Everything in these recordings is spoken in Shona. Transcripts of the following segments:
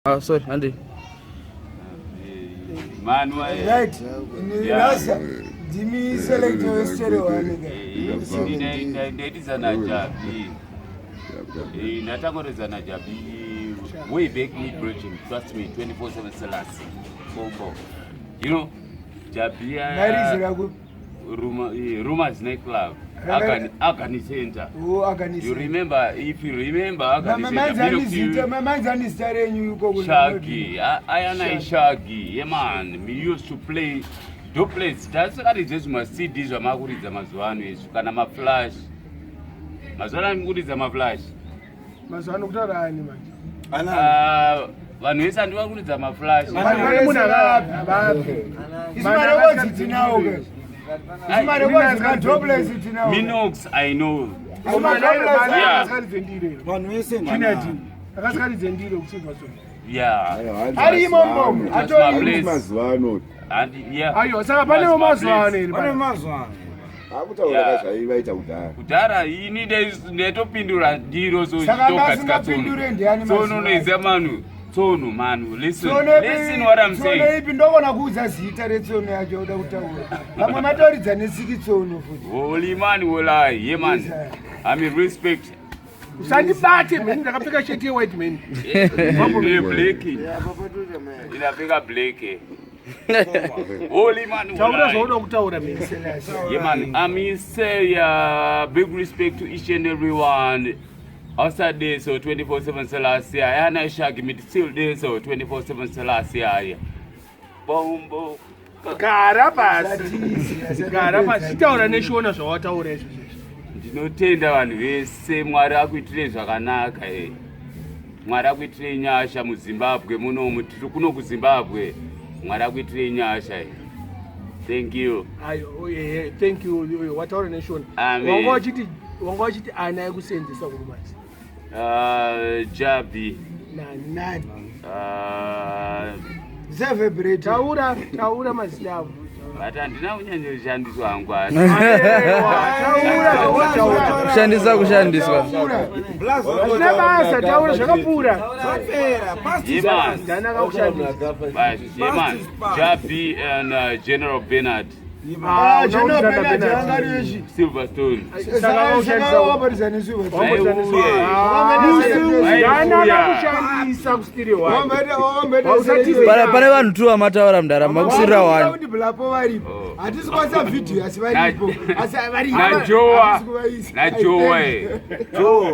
Ah, sorry, Andy. Manuel. Right. Rasa. Ndimi selector westereo one. Ndaitiza naJabi. Ndatangoredza naJabi way back me bridging. Trust me, 24/7 Selassie. Bombo. You know, Jabi. Mairizira ku Rumors Night Club. Agani Center. Oh, Agani You remember, if you remember, Agani Center. Manzani zita renyu ikoko. Shaggy. Ayana Shaggy. Yeah, man. We used to play doublets. Tasakaridze zvima-CD zvamakuridza mazuva ano izvi kana maflash. Mazuva ano mukuridza maflash. Mazuva ano kutaura ani manje? Ah, vanhu vese handi vakuridza maflash. Pane munhu akapi? Isu marekodzi tinawo ke. Isu marekodzi madoublets tinawo. Minox, I know. Isu madoublets. Yeah. Akasikaridze ndiro. Vanhu vese Chinati. Akasikaridze ndiro kuSilverstone. Yeah. Arimo mbomo. Atori. Mazuva ano. And yeah. Ayo, saka panewo mazuva ano here? Pane mazuva ano. Akutaura Yeah. zvaivaita kudhara. Kudhara ini ndaitopindura ndiro so Saka chitogadzika masingapindure ndiani tsono. mazuva Tsono ano? noiziva manu. Tsono manu. Listen. Tsono Listen what I'm tsono saying. ipi ndogona kuudza zita retsono yacho uda kutaura. Vamwe matoridza nesiki tsono futi. Holy man will I. Yeah man. Yes, sir. I mean respect. Usandibate mheni, ndakapfeka sheti yewhite mheni. Black. Inapfeka black. Holy man will Taura I. zvaunoda kutaura mheni. Yeah man, I mean say big respect to each and everyone. Outside there, so 24/7 Selassie. I and I shall me still there, so 24/7 Selassie. Bombo. Gara pasi. Gara pasi. Taura neshona zvawataura izvo izvo. Ndinotenda vanhu vese, Mwari akuitire zvakanaka eh. Mwari akuitire nyasha muZimbabwe munomu, tiri kuno kuZimbabwe. Mwari akuitire nyasha eh. Thank you. Ayo, thank you. Wataura neshona. Amen. Wanga wachiti ana ekusenzesa kurumazi. Jabi. Nani? Nani? Uh, Taura, taura mazita avo. But handina kunyanyoshandiswa hangu asi. Taura, taura. Kushandisa kushandiswa. Hazvina basa, taura zvakapfuura. Zvapera. Past is Yeah, man. past. Ndani akakushandisa? But, yeah, man. Jabi and General Bernard Ah, General Bernard anga ari Silverstone. Saka akakushandisa. waparidza nesuva. Ndani akakushandisa kustereo one? Pane vanhu tu vamataura mundaramo makusirira wani. Kuti blapo varipo. Hatisi kuisa video asi varipo. Asi varipo. Najoa. Hatisi kuvaisa. Najoa. eh.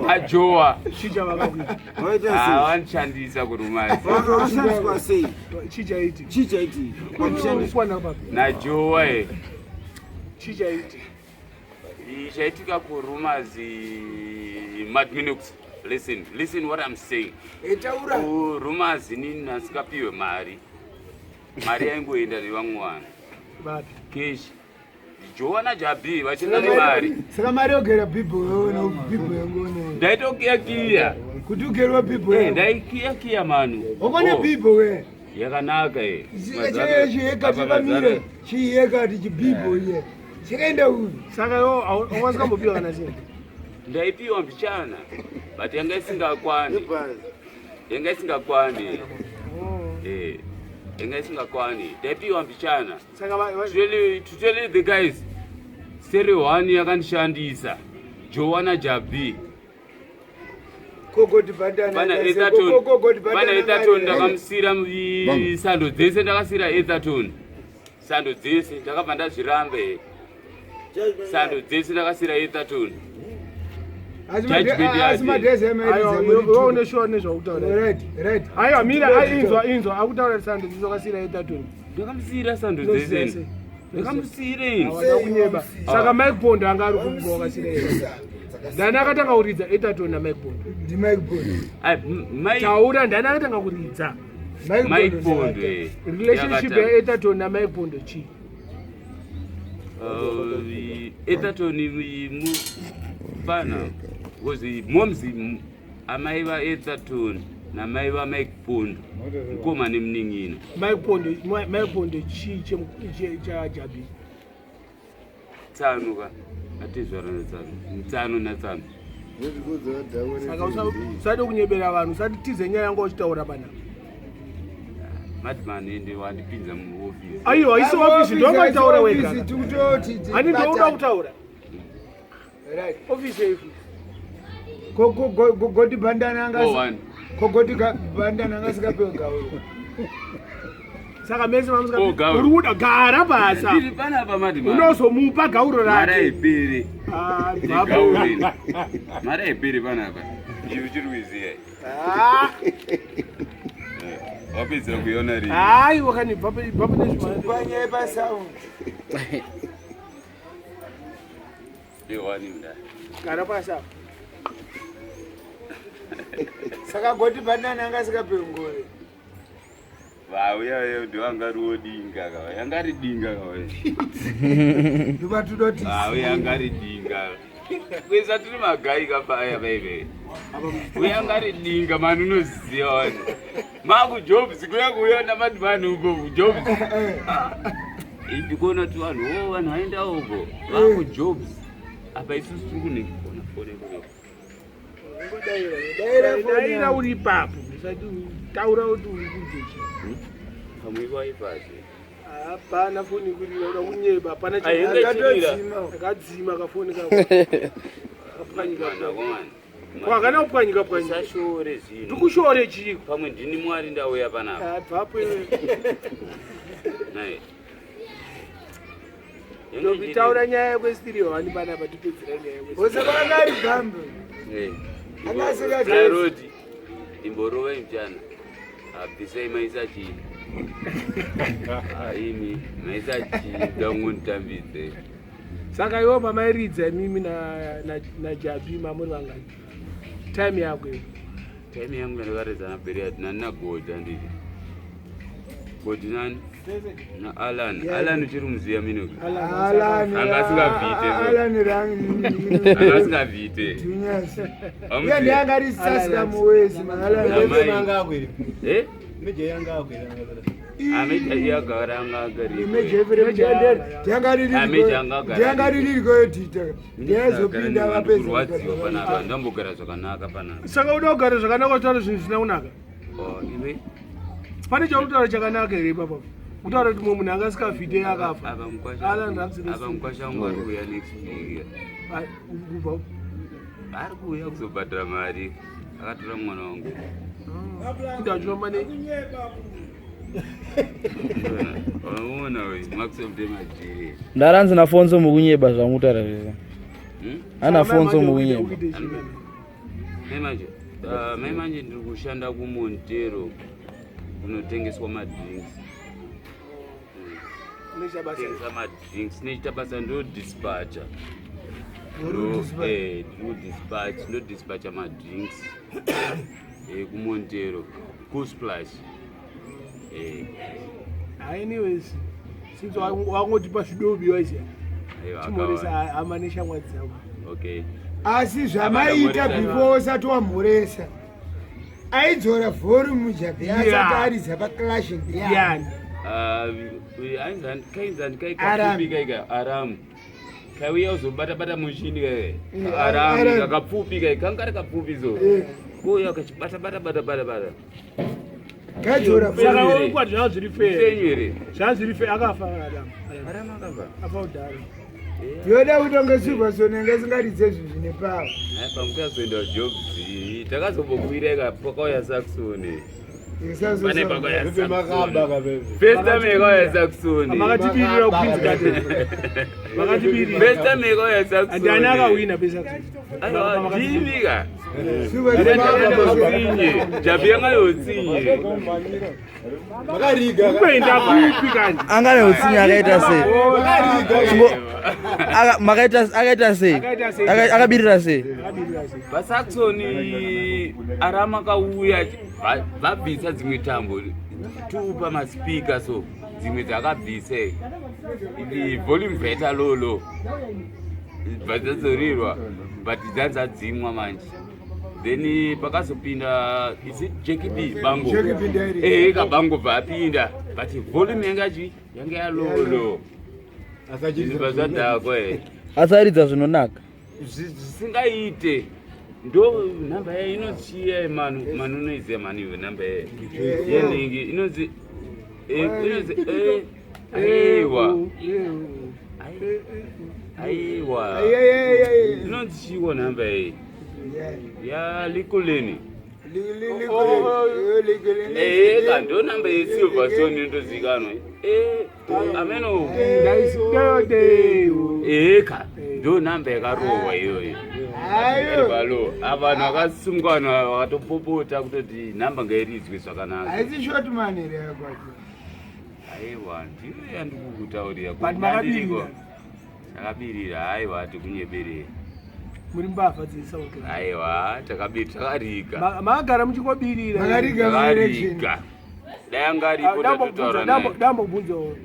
Najoa. Chija vakakuita. Waita Ah, sei? vanishandisa kurumazi. Vakashandiswa sei? Chija iti. Chii chaitika? Kwakushandiswa. Kwana papi. Najoa. eh. Chija iti. Chaitika kurumazi Mad Minox. Listen, listen what I'm saying. Taura. Kurumazi nini nasikapiwe mari. Mari yaingoenda nevamwe vanhu. Vapi. Keshi. Joa naJabi vachienda nemari. Saka mari yogera bhibho wewe bhibho yangu one. Ndaitokiyakiya. Kuti ugerwa bhibho. Eh, ndaikiyakiya manu. Ukone Oh, bhibho we. Yakanaka eh. Chiyeka chivamire. Chiyeka tichibhibho iye. Chikaenda uyu. Saka iwo awasikambopiwa kana sei? Ndaipiwa mbichana but yanga isingakwani. Yanga isingakwani. Eh, yanga isingakwani. Ndaipiwa mbichana. Saka To tell you the guys, Stereo One yakandishandisa. Joana Jabi. Kogoti bandana. Pana Etherton. Kogoti Pana bandana. Etherton ndakamusira sando dzese ndakasira Etherton. Sando dzese ndakabva ndazviramba eh. Sando dzese ndakasira Etherton. Judgment Asi yake. madhezi Ayo, emairiza. iwe une sure nezvaukutaura. Right, right. Aiwa, mira, ai, inzwa, inzwa. Akutaura sando dzidzo wakasira Etherton. Ndakamusira sando Unoziva dzese. sei? Ndakamusira ini. Hawana kunyeba. Saka Mike Bond anga ari kumba wakasira Etherton. Ndani akatanga kuridza Etherton na Mike Bond? Ndi Mike Bond. Ai, Mike Taura, ndani akatanga kuridza? Mike Bond. eh. Relationship Yakatanga. ya Etherton na Mike Bond chii? Etherton mufana because moms amai vaEtherton namai vaMike Pondo mukoma nemunin'ina. Mike Bond, Mike Bond chii chaJabi? Tsano ka atizvara natsano mutsano natsano. Saka usade kunyebera vanhu, usati tize nyaya yanga uchitaura panapa. Madman ende wandipinza muofisi. Aiwa, isi ofisi ndongotaura wega. Tikutoti Hani ndouda kutaura. Right. Ofisi yeifu. Goti bandana anga Oh, one. kogoti bandana anga sikapiwe gauro. Saka mese mamusika. Oh, gauro. Uri kuda gara basa. Ndiri panapa madman. Unozomupa gauro Mari rake. haiperi. Ah, bvapo. Gauri. Mari haiperi panapa. Iwe uchiri kuiziya. Ah, Wapedzera kuiona rini? Hayi wakanibva bvapo nezvimari. Panyaya pasound. Ndewani mudai. Gara pasi apa. Saka goti bandana anga sikapiwe ngore. Vauya uya ndovangariwo dinga kava. Yangari dinga kava. Ndovatudoti. Vauya angari dinga. Kuisa tiri magai kapaya baibe. Uya angari dinga mani unoziva wani. Makujobs kuya kuuya namadhimani uko kujobs. Ndikuona kuti vanhu o vanhu vaenda uko vakujobs. Apa isusu tiri kunekona fone kuno. Daira foni Daira yangu. uri ipapo. Usati taura kuti uri kujechi. Pamwe waipasi. Hapana foni kurira uda kunyeba hapana Ai, inge chirira. Akatodzima. Akadzima kafoni kako. Akapwanyika. Mwana Kwakana kupwanyika pwanyika. Usashore zvinhu. Ndikushore chiko. Pamwe ndini Mwari ndauya panapa. Ah, Bvapo iwe. Naye. Ndobitaura nyaya yekwestiriyo hani panapa tipedzera nyaya yekwestiriyo. Vose vanga ari gambe. Anga asikagezi. Rodi imborova mchana abvisai maisa chii aimi maisa chii dangonditambidze Saka iwo pamairidza imimi naJabi mamuri vangani. Time yako iwe. Time yangu yandakaridza naberiat nani nagodhi handiti godhi nani naalan. Alan uchiri muziya minoki? Alan. Anga asingabvite, so. Alan rangi. Anga asingabvite. Tunyasi. Iye ndiye anga ari sasika muwezi. Alan. Namai. Eh? Ameja iyagara anga agaripo. Ameja anga agara Ndianga ririko tita. Ndiyazopinda vapedza. Kurwadziwa panapa ndambogara zvakanaka panapa. Saka uda kugara zvakanaka kutaura zvinhu zvisina kunaka. Oh, iwe. Pane chauri chakanaka here ipapo? Kutaura kuti mumwe munhu anga asikafite akafa. Apa mukwasha. Alan Ramsey. Apa mukwasha wangu ari kuuya next week. Ai, kubva. Ari kuuya kuzobhadhara mari. Akatora mwana wangu. Kuti achifamba ne Unaona wewe Maxwell Demajiri. Ndaranzi nafonso mukunyeba zvamutaura zvese. Hmm? Ana fonso mukunyeba. Mai manje. Mai manje ndiri kushanda kuMontero kunotengeswa madrinks. Tengesa madrinks nechita basa ndo dispatcher. Ndinodispatch ndodispatcha madrinks kuMontero kusplash. Anyways, since wangotipa zvidobi waisiya. Aiwa, Timoresa akawanda. hama neshamwari dzako. Okay. Asi zvamaiita before usati wamhoresa. Aidzora volume Jabi asati aridza paclash ndiani. Yani. Kainzani Aramu. kaikapfupi kaika aramu kaiuya uzobata-bata mushini kai Aramu. aramu kakapfupi kai kanga kari kapfupi so kouya kachibata-bata-bata-bata bata. Kaidzora Saka volume. Here. ukwati zvanga zviri fair. Upenyu here? Zvanga zviri fair akafa Adam. Aramu akabva. Afa kudhara. Yoda kutonga Silverstone yanga isingaridze zvinhu zvine power. Hai, pamukazoenda jobs takazombokwira ika pakauya Saxon. Pane pakauya Saxon. First time yakauya Saxon. Makatibirira kuQueen's Garden. Makatibirira. First time yakauya Saxon. Ndiani akawina pesa? Aiwa, ndimi ka. Silverstone. Jabi yanga yotsinye. Kuenda kupi kanje? Anga neutsinye akaita sei? Akaita sei? Akaita sei? Akabirira sei? Akabirira sei? VaSaxon arama akauya vabvisa dzimwe tambo tupa maspeaker so dzimwe dzakabvisa idi volume bvaita lolo bva dzadzorirwa but dzadzadzimwa manje then pakazopinda is it Jackie B bango? Jackie B Ndairy. Eh, kabango bvapinda but volume yanga chi yanga yalolo zvinhu zvadhakwa eh. Asaridza zvinonaka. Zvisingaite ndo nhamba yayo inochiya manu manu unoiziva manu iwe nhamba yayo yenhingi inonzi Inonzi aiwa. Aiwa. Inonzi chiwo nhamba iyi? Yalikuleni. Eka ndo namba yesilverstone inotozikanwa. Ameno. Eka ndo namba yakarohwa iyoyo. Balo vanhu vakasungana vakatopopota kutoti nhamba ngairidzwe zvakanaka. Haisi short man here yakwacho? Aiwa, ndiyo yandikukutaurira. But makabirira. Takabirira, aiwa, tikunyeberera. Muri mbavha dzeSouth. Aiwa, takabiri takariga. Makagara muchingobirira. Makariga maelection. Takariga. Dai anga aripo tatotaura naye. Dambobvunzawo.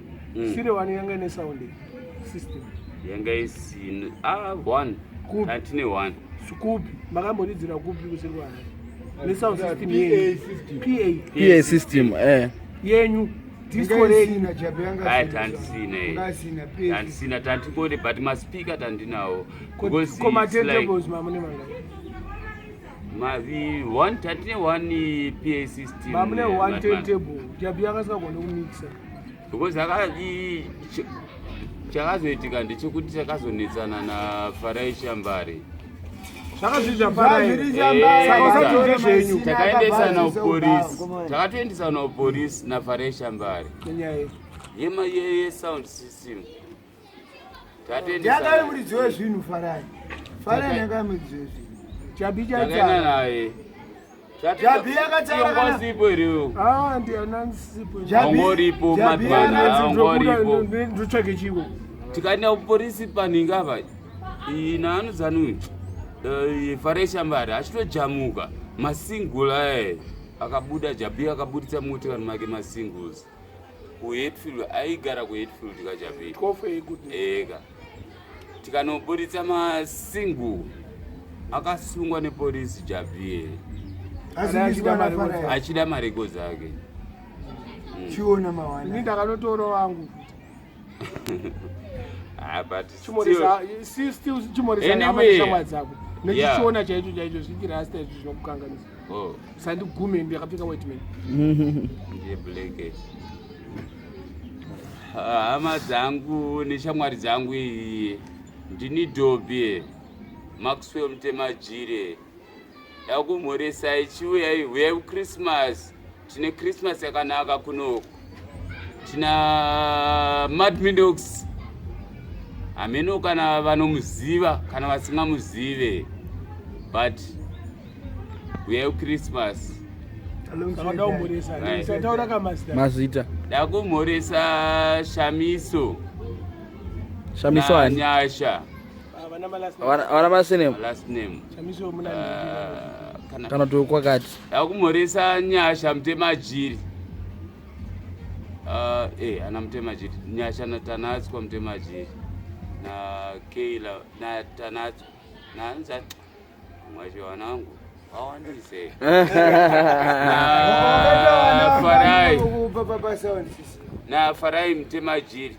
Sire wani yanga ine sound system. Yanga isina. Ah, one. Kupi? Tantine one. Kupi? Makamboridzira kupi kusiri wani? Nesound system yenyu. PA. PA system Yenyu. Disco renyu. Isina Jabi yanga Ai, isina. tandisina. Yanga isina PA. Tandisina tantikode but maspeaker tandinawo. Because Koma it's like turntables mamune mangani? mavi one tandine one PA system. Mamune one madman. turntable. Jabi yakasingagone kumixa. Because chakazoitika ndechekuti takazonetsana naFarai Shambare. Zvakazvizva Farai. Zvazviri Shambare, Saka usati akatora ndezvenyu. masina Takaendesana akabva kupolisi, adzidzisa takatoendesana kupolisi naFarai Shambare Nenyaya iyi. yesound system. Ndiakari muridzi wezvinhu Farai. Farai ndiakari muridzi wezvinhu. Jabi Takaenda chaitsara. naye. Jabi akatsara kana- Ingwasipo here? Ah, ndianansipo. Angoripo, Jabi madman, angoripo. Ndotsvake chiko. Tikaenda kupolisi paninga apa naanozani Farai Shambare achitojamuka masingles aya akabuda. Jabi akabuditsa motikari make masingles kuHatfield, aigara kuHatfield kaJabi. 12 good. Eka tikanobuditsa masingle akasungwa nepolisi Jabi. Asungiswa naFarai. Achida marecords ake. Chiona Ini mawana. ndakanotora wangu. Ah, but Chimoresa, still chimoresa Anyway. hama neshamwari dzako. Nechichiona chaicho chaicho zvichirasta izvi zvinokukanganisa. Oh, Sandigume ndakapfeka white man. Ndiye black. Hama dzangu neshamwari dzangu, iyi ndini Dobie Maxwell Mutemajire, ndakumhoresai. Chiuyai, huyai kuChristmas, tine Christmas yakanaka kunoku. Tina Madminox, hameno kana vanomuziva kana vasingamuzive, but huyai kuChristmas. Saka ndakumhoresa. Right. Taura kamazita. Mazita. Ndakumhoresa Shamiso. Shamiso ani? Nyasha. Vana malast name. Vana masurname. Last name. Shamiso muna. Kana Kana kuti kwakati. Ndakumhoresa Nyasha Mutemajiri. Ana Mutemajiri, Nyasha naTanatswa Mutemajiri naKeila naTanatswa naanza mwacho wanangu awandise naFarai naFarai Mutemajiri.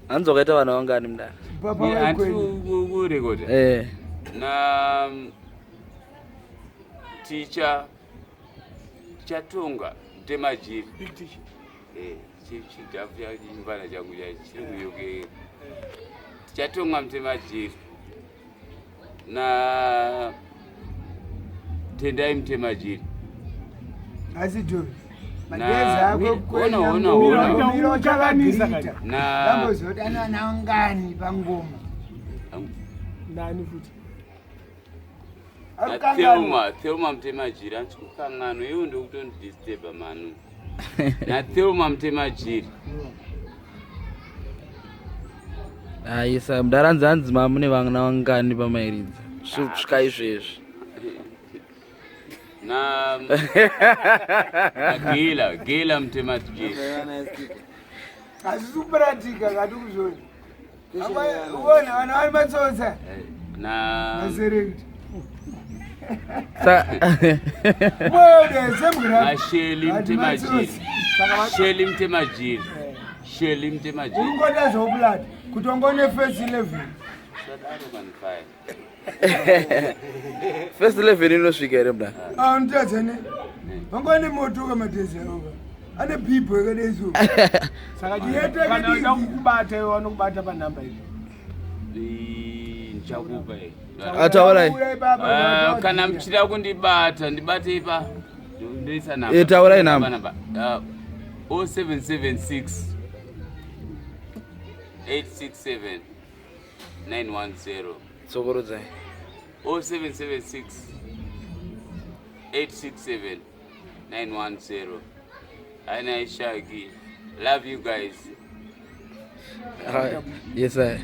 Hanzi wakaita vana vangani mudara? Hanti kurekodha na ticha Tichatonga Mutemajiri. Big teacher. Chidhafu chimvana changu chiri kuyoke Tichatonga Mutemajiri na Tendai Mutemajiri. Asi Dobi, Na- Ona, ona, ona. Uchakanisa kani. Na vambozoti ana vangani pangoma? Nani futi? Na Thelma, Thelma Mutemajiri, handisi kukanganwa iwo, ndokutondidisturba manu, naThelma Mutemajiri. Aisa mudara, hanzi hanzi mamune vana vangani pamairidza svika izvezvi? Na Gila, Gila Mutemajiri. Hazvisi kupuratika kati kuzvoni uona vana vari matsotsa. Na Maselect. Sa naSheli Mutemajiri, Sheli Mutemajiri, Sheli Mutemajiri. Uri zvoplata kuti wangone first 11. Sadaro manifaya. First 11 inosvika here mudara? Unotadza ne vangone motoka madhezi avoka. Ane bhibho yakadaiso. Saka Yete kana yakadii? uda kukubata iwe vanokubata panhamba iyi. Ndichakupa eh. Ah, taurai. Taurai baba, Ah, taurai. kana muchida kundibata ndibatei pa ndoisa namba. Eh, taurai namba. Namba, ah, 0776 867 910. Tsokorodzai. 0776 867 910. Aina Ishaki. Love you guys. Yes, I.